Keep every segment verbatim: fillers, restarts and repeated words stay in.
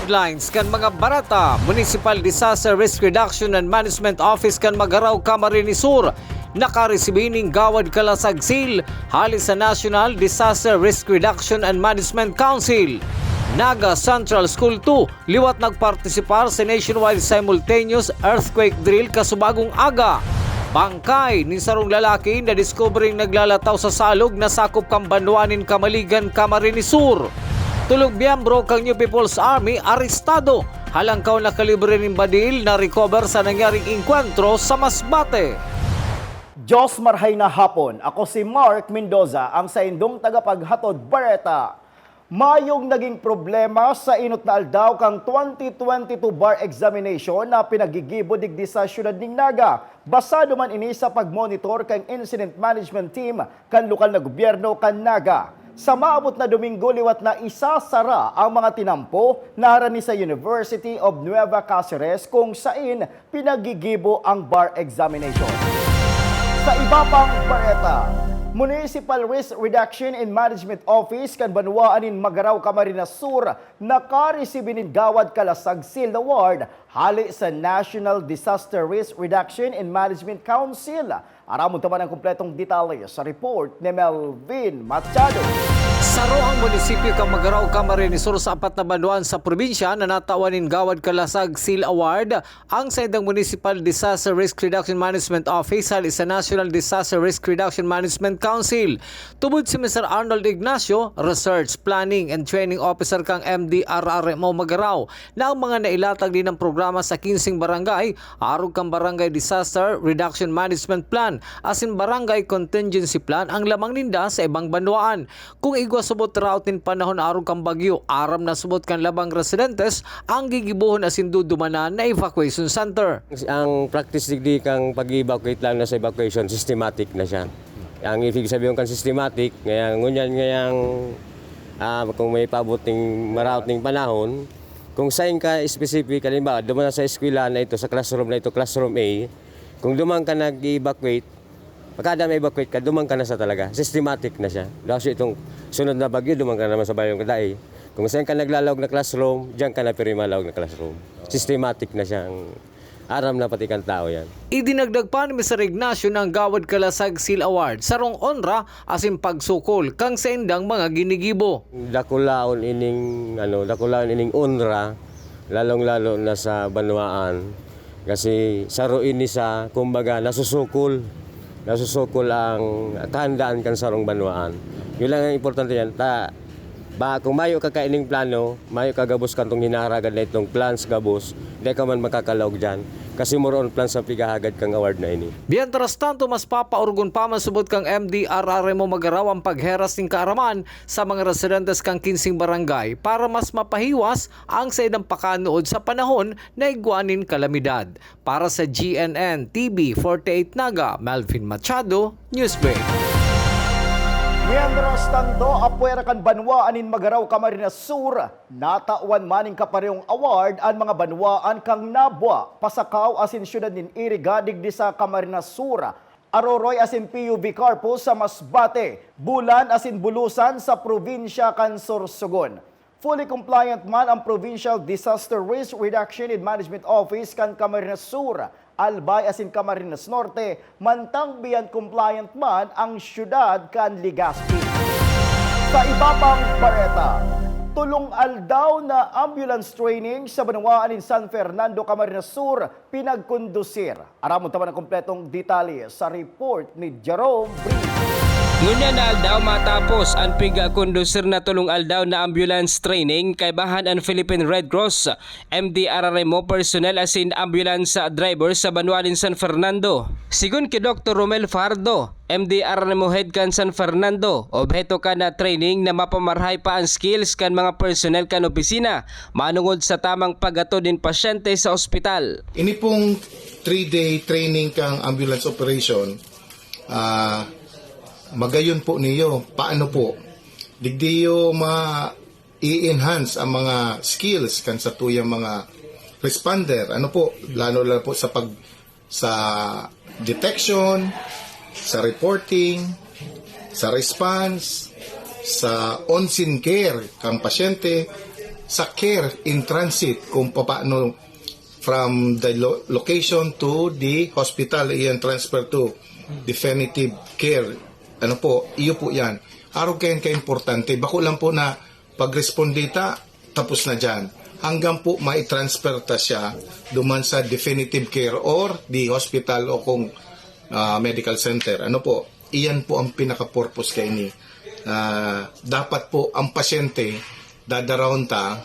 Headlines kan mga bareta. Municipal Disaster Risk Reduction and Management Office kan Magarao, Camarines Sur, nakaresibi nin gawad kalasag seal hali sa National Disaster Risk Reduction and Management Council. Naga Central School two, liwat nagpartisipar sa nationwide simultaneous earthquake drill kasubagong aga. Bangkay nin sarong lalaki nadiskubreng naglalataw sa salog na sakop kan banwa nin Camaligan, Camarines Sur. Tulong miyembro kan New People's Army arestado. Halangkaw na kalibre nin badil na-recover sa nangyaring engkwentro sa Masbate. Diyos marhay na hapon. Ako si Mark Mendoza, ang saindong tagapaghatod bareta. Mayong naging problema sa inot na aldaw kan twenty twenty-two bar examination na pinaggigibo digdi sa siyudad nin Naga. Basado man ini sa pagmonitor kan Incident Management Team kan lokal na gobyerno kan Naga. Sa maabot na Domingo, liwat na isasara ang mga tinampo na harani sa University of Nueva Caceres, kung sain pinaggigibo ang bar examination. Sa iba pang bareta, Municipal Risk Reduction and Management Office kan banwaan nin Magarao, Camarines Sur, nakaresibi nin gawad kalasag seal award hali sa National Disaster Risk Reduction and Management Council. Aramon ta man ang kompletong detalye sa report ni Melvin Machado. Saro ang munisipyo kan Magarao, Camarines Sur sa apat na banwaan sa probinsya na natawan nin gawad kalasag seal award, ang saindang Municipal Disaster Risk Reduction Management Office hali sa National Disaster Risk Reduction Management Council. Tubod si Mister Arnold Ignacio, Research, Planning and Training Officer kan M D R R M O Magarao, na ang mga nailatag nin programa sa kinseng barangay, arog kan Barangay Disaster Reduction Management Plan asin Barangay Contingency Plan, ang lamang ninda sa ibang banwaan. Kung igwa subot raot nin panahon arog kan bagyo, aram na subot kan labang residentes ang gigibohon asin dudumanan na evacuation center. Ang practice digdi kan pag-evacuate lang na sa evacuation, systematic na siya. Ang ibig sabihin kan systematic, ngaya ngunyan, ngayang, ah, kung may paabot ning maraot ning panahon, kung sain ka specific, halimbawa, duman sa eskwela na ito, sa classroom na ito, classroom A, kung duman ka nag-evacuate, pagka na-evacuate ka, duman ka na sa talaga. Systematic na siya. Kasi itong sunod na bagyo, duman ka naman sa bagong kadai. Kung saan ka naglalaog na classroom, diyan ka na pirmi malaog na classroom. Systematic na siyang aram na pati kan tao yan. Idinagdag pa ni Mister Ignacio na ang Gawad Kalasag Seal Award, sarong onra asin pagsukol kan saindang mga ginigibo. Dakulaon ining, ano, dakulaon ining onra, lalong-lalo na sa banwaan. Kasi saro ini sa, kumbaga, nasusukol. Nasusukol ang kahandaan kan sarong banwaan. Yun lang ang importante yan. Ta, ba, kung mayo ka kaining plano, mayo ka gabos kantong hinahagad na itong plans gabos, di ka man makakalaog dyan. Kasi more on plans ang pigahagad kang award na ini. Mientras tanto, mas papaorgon pa man subot kang M D R R M o Magarao ang pagheras nin kaaraman sa mga residentes kan kinseng barangay para mas mapahiwas ang saindang pakanood sa panahon na igwa nin kalamidad. Para sa G N N T V forty-eight Naga, Melvin Machado, Newsbreak. Mientras tanto, apwera kan banwaan nin Magarao, Camarines Sur, natawan man nin kaparehong award an mga banwaan kan Nabua, Pasacao asin siyudad nin Iriga digdi sa Camarines Sur, Aroroy asin P U V Carpo sa Masbate, Bulan asin Bulusan sa probinsya kan Sorsogon. Fully compliant man ang Provincial Disaster Risk Reduction and Management Office kan Camarines Sur, Albay asin Camarines Norte, mantang beyond compliant man ang siyudad kan Legazpi. Sa iba pang bareta, tolong aldaw na ambulance training sa banwaan nin San Fernando, Camarines Sur, pinagkondusir. Aramon ta man ang kompletong detalye sa report ni Jerome Brito. Ngunyan na aldaw matapos an pigkondusir na tolong aldaw na ambulance training, kaibahan an Philippine Red Cross, M D R R M O personnel asin ambulance driver sa banwa nin San Fernando. Sigon ki Doktor Romel Fajardo, M D R R M O head kan San Fernando, obheto kan training na mapamarhay pa an skills kan mga personnel kan opisina manongod sa tamang pag-atod nin pasyente sa ospital. Ini pong three-day training kang ambulance operation, ah, magayon po niyo. Paano po? Digdi yo ma-i-enhance ang mga skills kan satuyang mga responder. Ano po? Lalo-lalo po sa pag, sa detection, sa reporting, sa response, sa on-scene care kang pasyente, Sa care in transit, kung papaano from the lo-, location to the hospital, iyan transfer to definitive care. Ano po, iyo po yan. Arog kayan ka-importante. Bako lang po na pagresponde ta, tapos na dyan. Hanggang po mai-transfer ta siya duman sa definitive care or the hospital o kung, ah, medical center. Ano po, iyan po ang pinaka-purpose kaini. Ah, dapat po ang pasyente dadarahon ta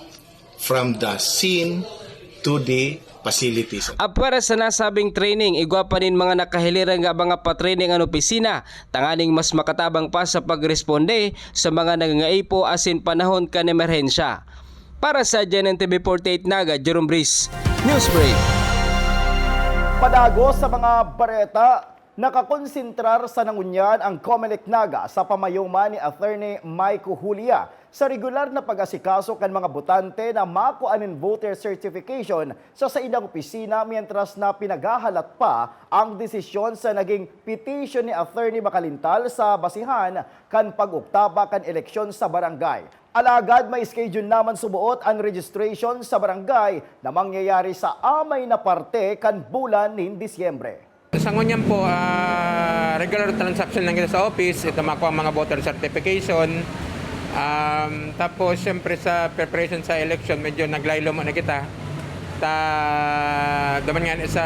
from the scene to the facilities. Apwera sa nasabing training, igwa pa nin mga nakahilirang nga mga pa-training an opisina, tanganing mas makatabang pa sa pagresponde sa mga nangangaipo asin panahon kan emerhensya. Para sa G N N T V forty-eight Naga, Jerome Breeze, Newsbreak. Padagos sa mga bareta, nakakonsentrar sana ngunyan ang Comelec Naga sa pamayoman ni Attorney Mike Julia sa regular na pag-asikaso kan mga botante na makua nin voter certification sa saindang opisina, mientras na pinaghahalat pa ang desisyon sa naging petition ni Attorney Macalintal sa basihan kan pag-oktaba kan eleksyon sa barangay. Alagad may schedule naman suboot an registration sa barangay na mangyayari sa amay na parte kan bulan nin Disyembre. Sa ngunyan po, ah, regular transaction lang kita sa office. Ito, makuha ang mga voter certification. Um, tapos, siyempre, sa preparation sa election, medyo naglaylo muna kita. Ta, duman nga sa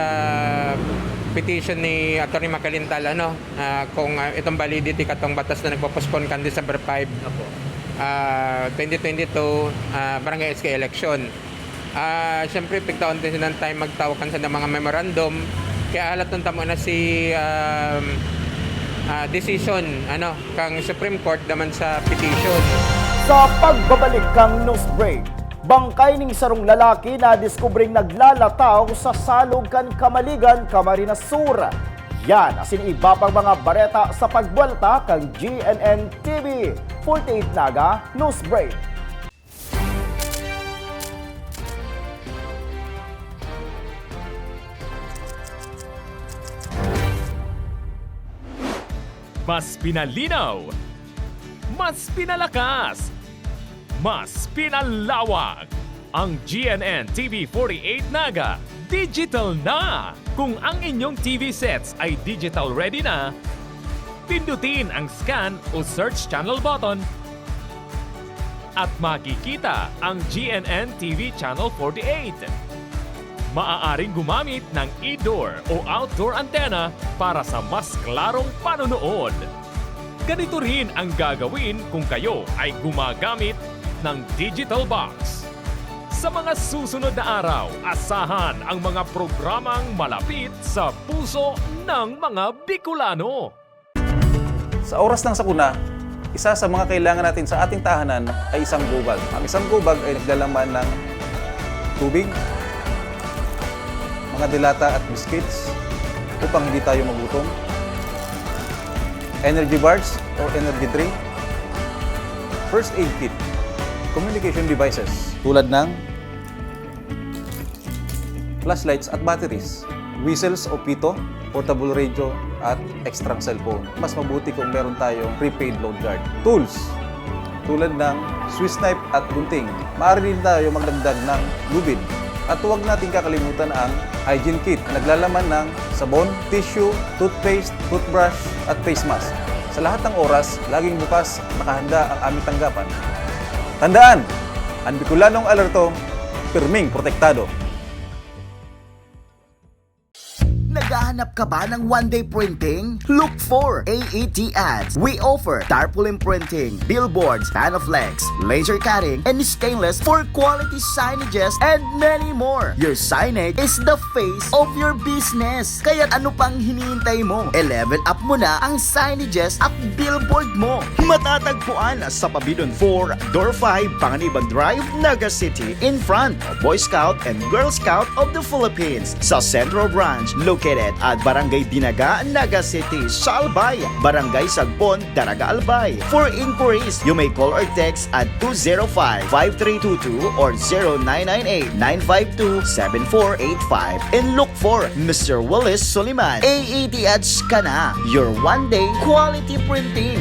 petition ni Attorney Macalintal, ano, ah, kung, ah, itong validity katong batas na nagpo-postpone kan December five, Apo. ah, twenty twenty-two, ah, barangay S K election. Ah, siyempre, pigtaon din silang time magtao kan sa mga memorandum. Kaya halaton tamo na si, um, ah, decision, ano, kang Supreme Court naman sa petition. Sa pagbabalik kang Newsbreak, bangkay ning sarong lalaki na diskubring naglalataw sa salog kan Kamaligan, Camarines Sur. Yan asin iba pang mga bareta sa pagbuwelta kan G N N T V forty-eight Naga Newsbreak. Mas pinalinaw, mas pinalakas, mas pinalawak. Ang G N N T V forty-eight Naga digital na! Kung ang inyong T V sets ay digital ready na, pindutin ang scan o search channel button at makikita ang G N N T V Channel forty-eight. Maaaring gumamit ng indoor o outdoor antenna para sa mas klarong panonood. Ganito rin ang gagawin kung kayo ay gumagamit ng digital box. Sa mga susunod na araw, asahan ang mga programang malapit sa puso ng mga Bicolano. Sa oras ng sakuna, isa sa mga kailangan natin sa ating tahanan ay isang gobag. Ang isang gobag ay naglalaman ng tubig, mga delata at biscuits upang hindi tayo magutom, energy bars or energy drink, first aid kit, communication devices tulad ng flashlights at batteries, whistles o pito, portable radio, at extrang cellphone. Mas mabuti kung meron tayong prepaid load guard. Tools, tulad ng Swiss knife at gunting. Maaari din tayo magdagdag ng lubid. At huwag nating kakalimutan ang hygiene kit na naglalaman ng sabon, tissue, toothpaste, toothbrush, at face mask. Sa lahat ng oras, laging bukas, nakahanda ang aming tanggapan. Tandaan, ang Bicolanong alerto, pirming protektado. Naghahanap ka ba ng one-day printing? Look for A E T Ads. We offer tarpaulin printing, billboards, Panaflex, laser cutting, and stainless for quality signages, and many more. Your signage is the face of your business. Kaya ano pang hinihintay mo? E-level up mo na ang signages at billboard mo. Matatagpuan sa Pabidon four, Door five, Panganiban Drive, Naga City, in front of Boy Scout and Girl Scout of the Philippines. Sa Central Branch, located at Barangay Dinaga, Naga City, sa Albay, Barangay Sagpon, Daraga, Albay. For inquiries, you may call or text at two zero five, five three two two or zero nine nine eight, nine five two, seven four eight five, and look for Mister Willis Soliman. A E T Ads ka na, your one-day quality printing.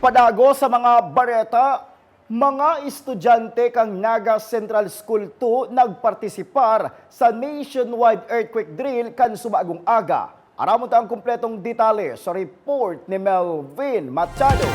Padago sa mga bareta, mga estudyante kan Naga Central School two nagpartisipar sa nationwide earthquake drill kan subagong aga. Aramon ta ang kompletong detalye sa report ni Melvin Machado.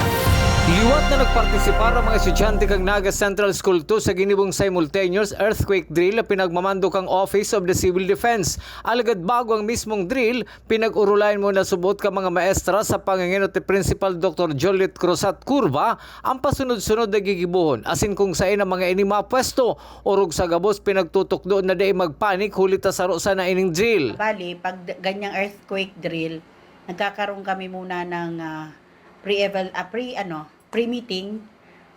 Liwat na nagpartisipar ang mga estudyante kan Naga Central School two sa ginibong simultaneous earthquake drill na pinagmamando kan Office of the Civil Defense. Alagad bago ang mismong drill, pinag-orolayan muna subot kan mga maestra sa pangengenot ni Principal Doktor Joliet Cruzat Curva ang pasunod-sunod na gigibohon, asin kung saen ang mga ini mapwesto, orog sa gabos pinagtutukdoon na dai magpanik huli ta saro sana ining drill. Bali, pag d-, ganyang earthquake drill, nagkakaroon kami muna ng, ah, pre-eval-, ah, pre-, ano, pre-meeting.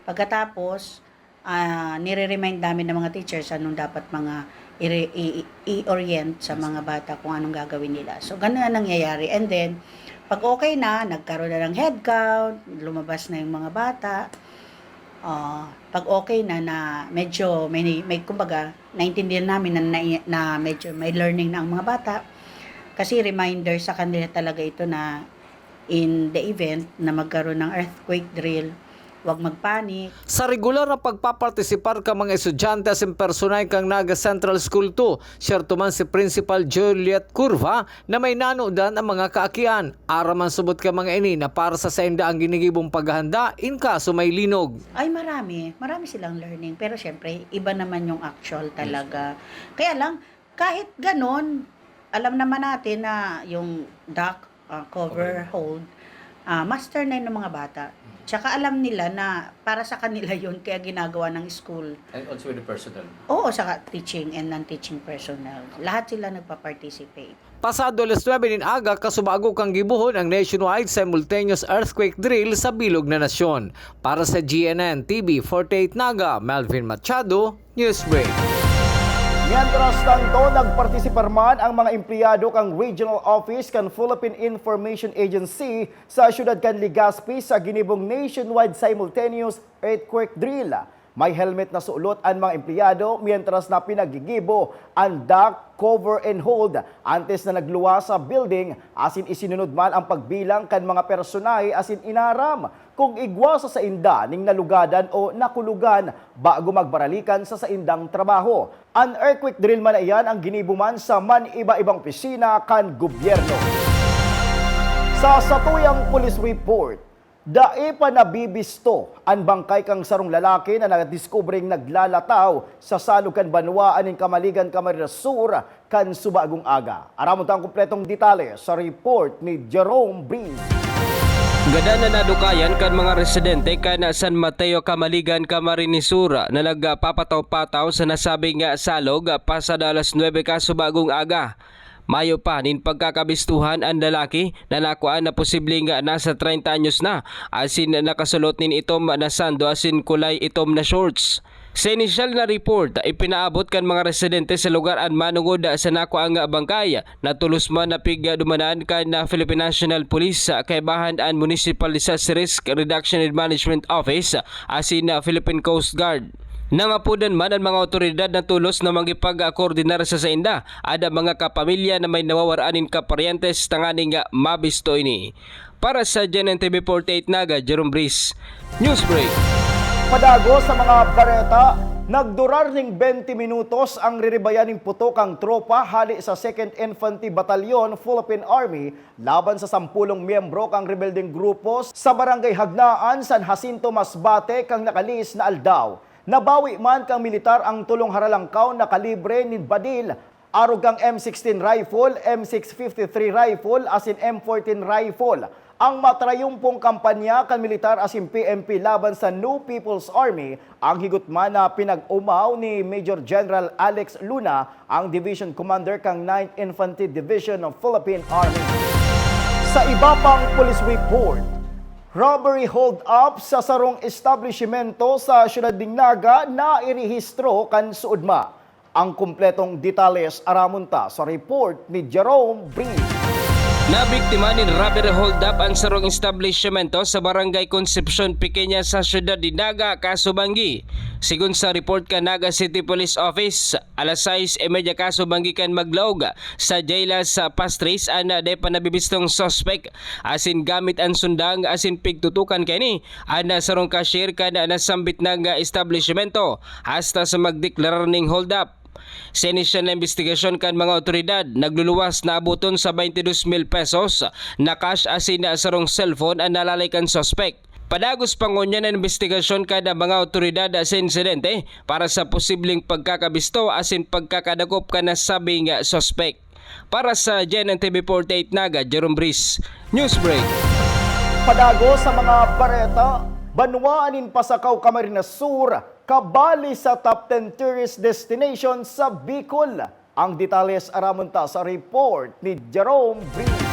Pagkatapos, ah, nire-remind namin ng mga teachers anong dapat mga ire-, i-, i-, i-orient sa mga bata kung anong gagawin nila. So, ganun ang nangyayari. And then, pag okay na, nagkaroon na ng head count, lumabas na yung mga bata. Ah, pag okay na, na medyo may, may, kumbaga, naintindihan namin na, na, na medyo may learning na ang mga bata. Kasi reminder sa kanila talaga ito na in the event na magkaroon ng earthquake drill, huwag magpanik. Sa regular na pagpapartisipar kan mga estudyante asin personahe kan Naga Central School two, siyerto man si Principal Juliet Curva na may nanodan ang mga kaakian. Aram man subot kan mga ini na para sa sainda ang ginigibong paghahanda in kaso may linog. Ay, marami. Marami silang learning. Pero siyempre, iba naman yung actual talaga. Kaya lang, kahit ganon, alam naman natin na yung duck, ah, cover hold, ah, master na yun ng mga bata. Tsaka alam nila na para sa kanila yun, kaya ginagawa ng school. And also with the personnel. Oo, saka teaching and non-teaching personnel. Lahat sila nagpa-participate. Pasado alas nuebe nin aga, kasubago kan gibohon ang nationwide simultaneous earthquake drill sa bilog na nasyon. Para sa G N N T V forty-eight Naga, Melvin Machado, Newsbreak. Mientras tanto, nagpartisipar man ang mga empleyado kan Regional Office kan Philippine Information Agency sa siyudad kan Legazpi sa ginibong nationwide simultaneous earthquake drill. May helmet na sulot an mga empleyado mientras na pinaggigibo an duck, cover and hold antes na nagluwas sa building, asin isinunod man ang pagbilang kan mga personahe asin inaram kung igwa sa sainda ning nalugadan o nakulugan bago magbaralikan sa saindang trabaho. An earthquake drill man na iyan ang ginibo man sa man-iba-ibang opisina kan gobyerno. Sa satuyang police report, dai pa nabibisto an bangkay kan sarong lalaki na nadiskubreng naglalataw sa salog kan banwaan nin Camaligan, Camarines Sur, kan subagong aga. Aramon ta an kompletong detalye sa report ni Jerome Bree. Gadan na nadukayan kan mga residente kan San Mateo, Camaligan, Camarines Sur na nagpapataw-pataw sa nasabing salog pasado alas nuebe kan subagong aga. Mayo pa nin pagkakabistuhan an lalaki na nakuan na posibleng nasa treinta anyos na, asin nakasulot nin itom na sando asin kulay itom na shorts. Sa inisyal na report, ipinaabot kan mga residente sa lugar an manongod sa nakuang bangkay, na tolos man na pigdumanan kan Philippine National Police, kaibahan an Municipal Disaster Risk Reduction and Management Office, asin Philippine Coast Guard. Nangapodan man an mga awtoridad na tolos na makipagkoordinar sa sainda, ada mga kapamilya na may nawawaraan nin kaparyentes tanganing mabisto ini. Para sa G N N T V forty-eight Naga, Jerome Breeze, Newsbreak. Padago sa mga bareta, nagdurar ning bente minutos ang riribayan ning putok kan tropa hale sa Second Infantry Battalion, Philippine Army, laban sa sampulong miyembro kan rebeldeng grupo sa Barangay Hagnaan, San Jacinto, Masbate, kan nakalihis na aldaw. Nabawi man kan militar ang tolong haralangkaw na kalibre nin badil, arog kan M sixteen rifle, M six fifty-three rifle, asin M fourteen rifle. Ang matrayumpong kampanya kan militar asin P N P laban sa New People's Army, ang higot man na pinag-omaw ni Major General Alex Luna, ang Division Commander kan Ninth Infantry Division ng Philippine Army. Sa iba pang police report, robbery hold-up sa sarong establishmento sa siyudad nin Naga nairehistro kan SODMA. Ang kompletong detalye aramon ta sa report ni Jerome Bree. Nabiktima nin robbery hold-up an sarong establishmento sa Barangay Concepcion Pequeña sa siyudad nin Naga, Casobangui. Sigon sa report kan Naga City Police Office, alas sais y media kaso banggi kan maglaog sa Jailas sa Pastres an dai pa nabibistong suspek, asin gamit an sundang asin pigtutukan kaini an sarong cashier kan nasambit na establishmento hasta sa magdeklarar ning hold up. Sa inisyal na imbestigasyon kan mga awtoridad, nagluluwas na abuton sa twenty-two mil pesos na cash asin sarong cellphone an nalalay kan suspek. Padagos pa ngunyan an imbestigasyon kan mga awtoridad sa insidente para sa posibleng pagkakabisto asin pagkakadakop kan nasabing suspek. Para sa G N N T V forty-eight Naga, Jerome Breeze, Newsbreak. Padagos sa mga bareta, banwaan nin Pasacao, Camarines Sur, kabali sa top ten tourist destination sa Bicol. Ang detalye aramon ta sa report ni Jerome Breeze.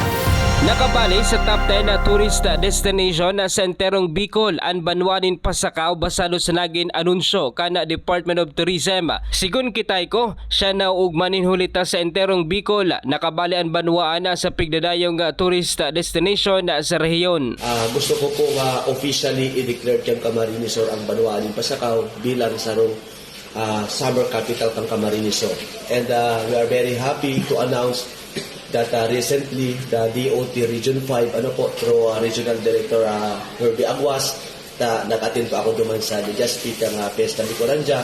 Nakabali sa top ten na tourist destination na sa enterong Bicol an banwaan nin Pasacao, basado sa nagin anunsyo kan Department of Tourism. Sigon ki Taiko, siya nauugma nin huli ta sa enterong Bicol, nakabali an banwaan sa pigdadayong tourist destination sa rehiyon. Ah, gusto ko po ma-officially i-declare kan Camarines Sur ang banwaan nin Pasacao bilang sarong ah, summer capital kan Camarines Sur. And, ah, we are very happy to announce that, ah, recently, the D O T Region five, ano po, through, ah, Regional Director, ah, Herbie Aguas, ta nag-attend po ako duman sa Legazpi kan, ah, Fiesta Bicolandia.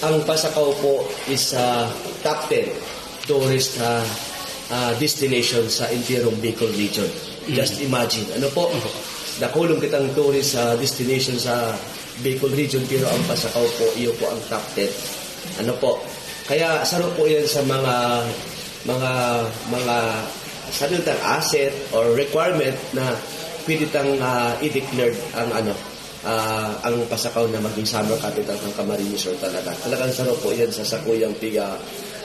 Ang Pasacao po is, ah, top ten tourist, ah, ah, destination sa entirong Bicol region. Just imagine, ano po, nakulong kitang tourist, ah, destination sa Bicol region, pero ang Pasacao po, iyo po ang top ten. Ano po? Kaya saro po yan sa mga, mga, mga, sabi tang asset or requirement na pwede tang, ah, i-declare ang ano, ah, ang Pasacao na maging summer capital ng Camarines Sur talaga. Talagang saro po yan sa sakuyang piga,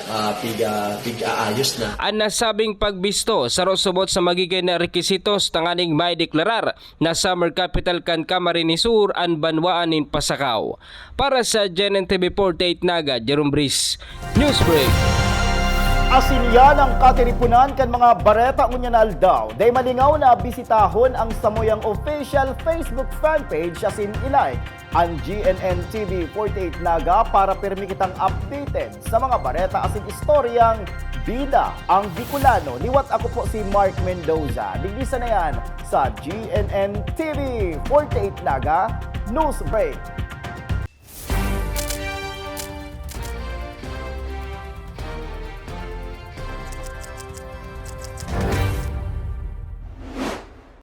ah, piga, pig-aayos na. An nasabing pagbisto, saro subot sa magigin na requisitos tanganing maideklarar na summer capital kan Camarines Sur an banwaan nin Pasacao. Para sa G N N T V forty-eight Naga, Jerome Breeze, Newsbreak. Asin yan ang katiriponan kan mga bareta ngunyan na aldaw. Dai malingaw na bisitahon ang samuyang official Facebook fanpage asin i-like an G N N T V forty-eight Naga para pirmi kitang updated sa mga bareta asin istoryang bida ang Bicolano. Liwat ako po si Mark Mendoza. Digdi sana yan sa G N N T V forty-eight Naga Newsbreak.